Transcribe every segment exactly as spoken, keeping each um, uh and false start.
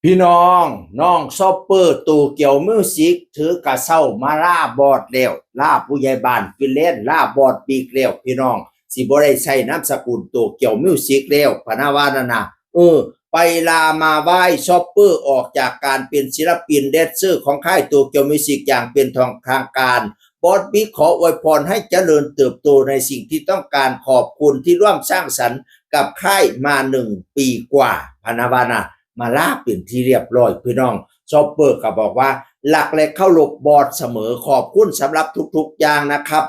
พี่น้อง น้องชอปเปอร์โตเกียวมิวสิกถือกระเซ้ามาล่าบอสแล้ว ล่าผู้ใหญ่บ้านฟินแลนด์ ล่าบอสบิ๊กแล้ว พี่น้อง สิบ่ได้ใช้นามสกุลโตเกียวมิวสิกแล้ว พะนะว่านั่นนะ เออ ไปลามาไหว้ชอปเปอร์ออกจากการเป็นศิลปินแดนเซอร์ของค่ายโตเกียวมิวสิกอย่างเป็นทางการ บอสบิ๊กขออวยพรให้เจริญเติบโตในสิ่งที่ต้องการ ขอบคุณที่ร่วมสร้างสรรค์กับค่ายมาหนึ่งปีกว่า พะนะว่านะ มาล่าเป็นที่เรียบร้อย พี่น้อง ชอปเปอร์ก็บอกว่า รักและเคารพบอสเสมอ ขอบคุณสำหรับทุกๆอย่างนะครับ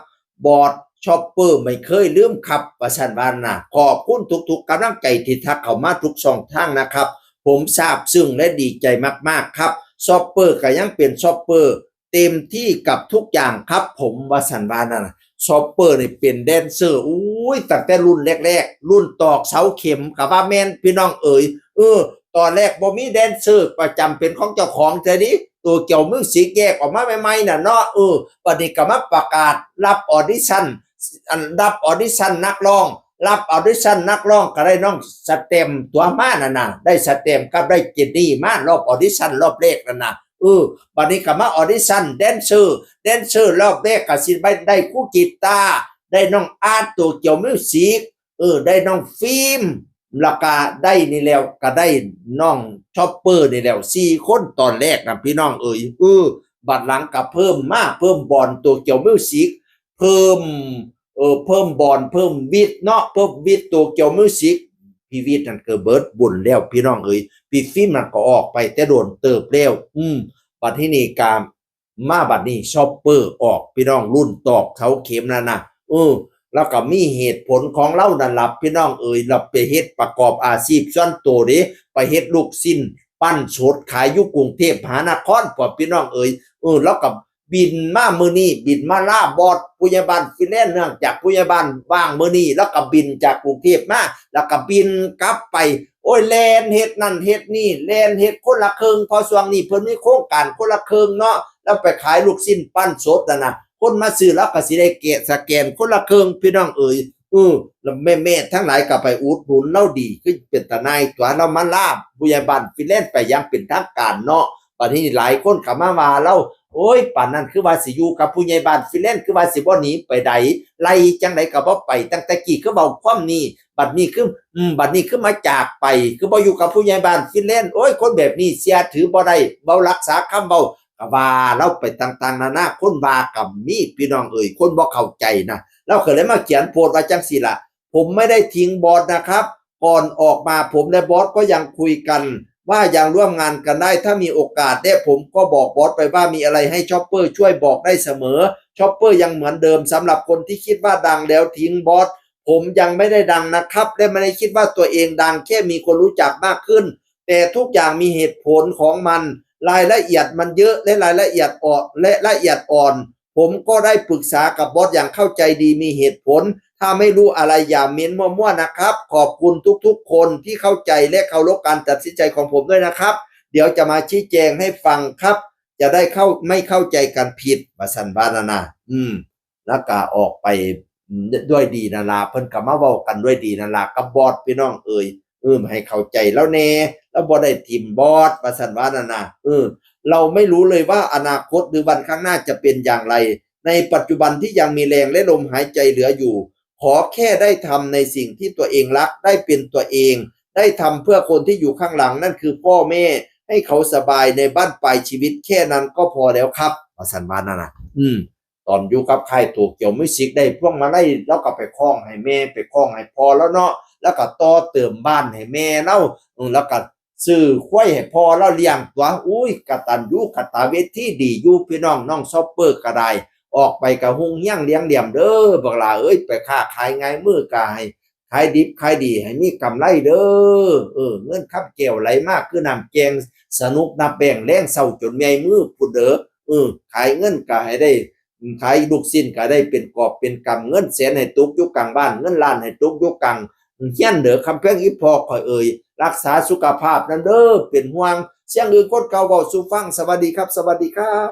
บอส ชอปเปอร์ไม่เคยลืมครับ ว่าซั่นว่านะ ขอบคุณทุกๆกำลังใจที่ทักเข้ามาทุกช่องทางนะครับ ผมซาบซึ้งและดีใจมากๆครับ ชอปเปอร์ก็ยังเป็นชอปเปอร์ เต็มที่กับทุกอย่างครับผม ว่าซั่นว่านั่นน่ะ ชอปเปอร์นี่เป็นแดนเซอร์ อุ้ย ตั้งแต่รุ่นแรกๆ รุ่นตอกเสาเข็ม ก็ว่าแม่น พี่น้องเอ๋ย เออ ตอนแรกบ่มีแดนเซอร์ประจำเป็นของเจ้าของ แต่นี้โตเกียวมิวสิกแยกออกมาใหม่ๆน่ะเนาะ เออ บัดนี้ก็มาประกาศรับออดิชั่น อันรับออดิชั่นนักร้อง รับออดิชั่นนักร้องก็ได้น้องสแตมป์ตั๋วมานั่นน่ะ ได้สแตมป์กับได้เจนนี่มารอบออดิชั่นรอบแรกนั่นน่ะ เออ บัดนี้ก็มาออดิชั่นแดนเซอร์ แดนเซอร์รอบแรกก็สิได้ได้ครูกีตาร์ ได้น้องอาร์ตโตเกียวมิวสิก เออ ได้น้องฟิล์ม แล้วก็ได้นี่แล้วก็ได้น้องชอปเปอร์นี่แล้ว สี่คนตอนแรกนะพี่น้องเอ๋ย เออ บัดหลังก็เพิ่มมา เพิ่มบอสโตเกียวมิวสิก เพิ่ม เออ เพิ่มบอส เพิ่มวิทย์เนาะ เพิ่มวิทย์โตเกียวมิวสิก พี่วิทย์นั่นก็เบิดบุญแล้วพี่น้องเอ๋ย พี่ฟิล์มนั่นก็ออกไปแต่โดนเติบแล้ว อืม บัดที่นี่ก็มาบัดนี้ชอปเปอร์ออก พี่น้อง รุ่นตอกเสาเข็มนั่นนะ เออ แล้วก็มีเหตุผลของเรานั่นล่ะพี่น้องเอ๋ย เราไปเฮ็ดประกอบอาชีพส่วนตัวเด้ ไปเฮ็ดลูกชิ้นปั้นสดขายอยู่กรุงเทพมหานคร พอพี่น้องเอ๋ย เออ แล้วก็บินมามื้อนี้ บินมาลาบอสผู้ใหญ่บ้านฟินแลนด์ เนื่องจากผู้ใหญ่บ้านว่างมื้อนี้ แล้วก็บินจากกรุงเทพมา แล้วก็บินกลับไป โอ้ย แล่นเฮ็ดนั่นเฮ็ดนี่ แล่นเฮ็ดคนละครึ่ง เพราะช่วงนี้เพิ่นมีโครงการคนละครึ่งเนาะ แล้วไปขายลูกชิ้นปั้นสดนั่นน่ะ คนมาซื้อแล้วก็สิได้แกะสแกนคนละครึ่ง พี่น้องเอ๋ย เออ แล้วแม่ๆทั้งหลายก็ไปอุดหนุนเราดี คือเป็นตาหน่ายตั๋ว เรามาลาผู้ใหญ่บ้านฟินแลนด์ไปอย่างเป็นทางการเนาะ บัดนี้หลายคนก็มาว่าเรา โอ้ย ปานนั้นคือว่าสิอยู่กับผู้ใหญ่บ้านฟินแลนด์ คือว่าสิบ่หนีไปใด ไล่จั่งใดก็บ่ไป ตั้งแต่กี้คือเว้าความนี้ บัดนี้คือ อืม บัดนี้คือมาจากไป คือบ่อยู่กับผู้ใหญ่บ้านฟินแลนด์ โอ้ย คนแบบนี้เชื่อถือบ่ได้ เว้ารักษาคำเว้า ก็ว่าเราไปต่างๆนานา คนว่าก็มี พี่น้องเอ๋ย คนบ่เข้าใจนะ เราก็เลยมาเขียนโพสต์ว่าจั่งซี้ล่ะ ผมไม่ได้ทิ้งบอสนะครับ ก่อนออกมาผมและบอสก็ยังคุยกัน ว่ายังร่วมงานกันได้ถ้ามีโอกาส และผมก็บอกบอสไปว่ามีอะไรให้ชอปเปอร์ช่วยบอกได้เสมอ ชอปเปอร์ยังเหมือนเดิม สำหรับคนที่คิดว่าดังแล้วทิ้งบอส ผมยังไม่ได้ดังนะครับ และไม่ได้คิดว่าตัวเองดัง แค่มีคนรู้จักมากขึ้น แต่ทุกอย่างมีเหตุผลของมัน รายละเอียดมันเยอะ และรายละเอียดอ่อน และละเอียดอ่อน ผมก็ได้ปรึกษากับบอสอย่างเข้าใจดี มีเหตุผล ถ้าไม่รู้อะไรอย่าเม้นมั่วๆนะครับ ขอบคุณทุกๆคนที่เข้าใจและเคารพการตัดสินใจของผมด้วยนะครับ เดี๋ยวจะมาชี้แจงให้ฟังครับ จะได้เข้า ไม่เข้าใจกันผิด ว่าซั่นว่านั่นนะ อืม แล้วก็ออกไปด้วยดีนั่นล่ะ เพิ่นก็มาเว้ากันด้วยดีนั่นล่ะ กับบอส พี่น้องเอ๋ย เออ ให้เข้าใจแล้วแน่ แล้วบ่ได้ถิ่มบอส ว่าซั่นว่านั่นนะ เออ เราไม่รู้เลยว่าอนาคตหรือวันข้างหน้าจะเป็นอย่างไร ในปัจจุบันที่ยังมีแรงและลมหายใจเหลืออยู่ ขอแค่ได้ทำในสิ่งที่ตัวเองรัก ได้เป็นตัวเอง ได้ทำเพื่อคนที่อยู่ข้างหลัง นั่นคือพ่อแม่ ให้เขาสบายในบั้นปลายชีวิต แค่นั้นก็พอแล้วครับ ว่าซั่นว่านั่นนะ อืม ตอนอยู่กับค่ายโตเกียวมิวสิกได้พวงมาลัย เราก็ไปคล้องให้แม่ ไปคล้องให้พ่อแล้วเนาะ แล้วก็ต่อเติมบ้านให้แม่เรา อืม แล้วก็ซื้อควายให้พ่อเราเลี้ยงตั๋ว อุ้ย กตัญญูกตเวทีดีอยู่พี่น้อง น้องชอปเปอร์ก็ได้ ออกไปก็ฮุ่งเฮียงเลี้ยงเหลี่ยมเด้อ บักหล่าเอ้ย ไปค้าขายง่ายมือก็ให้ ขายดิบขายดีให้มีกำไรเด้อ เออ เงินคำแก้วไหลมาคือน้ำแกง สนุกนับแบงค์แลงเช้าจนเมื่อยมือพุ้นเด้อ เออ ขายเงินก็ให้ได้ ขายลูกชิ้นก็ได้เป็นกอบเป็นกำ เงินแสนให้ตกอยู่กลางบ้าน เงินล้านให้ตกอยู่กลางเฮือนเด้อ คำแพงอีพ่อข้อยเอ๋ย รักษาสุขภาพนำเด้อ เป็นห่วง เสียงอื่นคนเก่าเว้าสู่ฟัง สวัสดีครับ สวัสดีครับ